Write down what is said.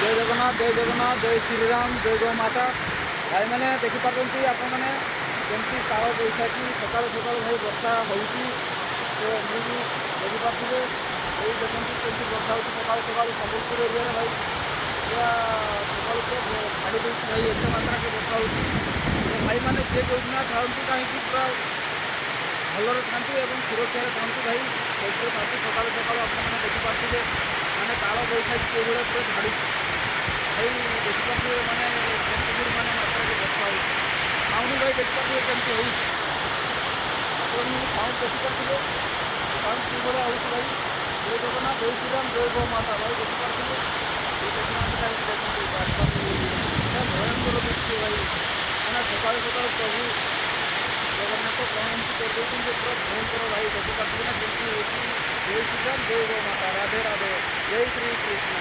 ଜୟ ଜଗନ୍ନାଥ, ଜୟ ଜଗନ୍ନାଥ, ଜୟ ଶ୍ରୀରାମ, ଜୟ ଗୋ ମାତା। ଭାଇମାନେ, ଦେଖିପାରୁଛନ୍ତି ଆପଣମାନେ କେମିତି କାଳ ବୈଶାଖୀ ସକାଳୁ ସକାଳୁ ଭାଇ ବର୍ଷା ହେଉଛି। ତ ମୁଁ ବି ଦେଖିପାରୁଥିବେ, ଏଇ ଦେଖନ୍ତୁ କେମିତି ବର୍ଷା ହେଉଛି ସକାଳୁ ସକାଳୁ ସମ୍ବଲପୁର ଏରିଆରେ। ଭାଇ, ପୁରା ସକାଳୁ ପୁରା ଛାଡ଼ି ଦେଉଛି ଭାଇ, ଏତେ ମାତ୍ରାରେ ବର୍ଷା ହେଉଛି। ତ ଭାଇମାନେ, ଯିଏ ଯେଉଁଠି ନା ଥାଆନ୍ତୁ କାହିଁକି, ପୁରା ଭଲରେ ଥାଆନ୍ତୁ ଏବଂ ସୁରକ୍ଷାରେ ଥାଆନ୍ତୁ ଭାଇ, ସେଫ୍ରେ ଥାଆନ୍ତୁ। ସକାଳୁ ସକାଳୁ ଆପଣମାନେ ଦେଖିପାରୁଥିବେ, ମାନେ କାଳ ବୈଶାଖୀ କେଉଁଭଳିଆ ପୁରା ଝାଡ଼ୁଛି ଭାଇ। ଦେଖିପାରୁଥିବେ ମାନେ କେମିତି ମାନେ ମାତ୍ରାରେ ବର୍ଷା ହେଉଛି। ସାଉଣ୍ଡ ଭାଇ ଦେଖିପାରୁଥିବେ କେମିତି ହେଉଛି। ଆପଣ ସାଉଣ୍ଡ ଦେଖିପାରୁଥିବେ, ସାଉଣ୍ଡ କିଭଳିଆ ହେଉଛି ଭାଇ। ଜୟ ଜଗନ୍ନାଥ, ଜୟ ଶ୍ରୀରାମ, ଜୟ ଗୋ ମାତା। ଭାଇ, ଦେଖିପାରୁଥିବେ, ଯିଏ ଦେଖିନାହାନ୍ତି କାହିଁକି ଦେଖନ୍ତୁ। ଭୟଙ୍କର ଦୃଶ୍ୟ ଭାଇ। ମାନେ ସକାଳୁ ସକାଳୁ ପ୍ରଭୁ ଜଗନ୍ନାଥ କ'ଣ ଏମିତି କରିଦେଉଛନ୍ତି, ପୁରା ଭୟଙ୍କର ଭାଇ। ଦେଖିପାରୁଥିବେ ନା କେମିତି ହେଉଛି। ଜୟ ଶ୍ରୀରାମ, ଜୟ ଗୋ ମାତା, ରାଧେ ରାଧେ, ଜୟ ଶ୍ରୀ କୃଷ୍ଣ।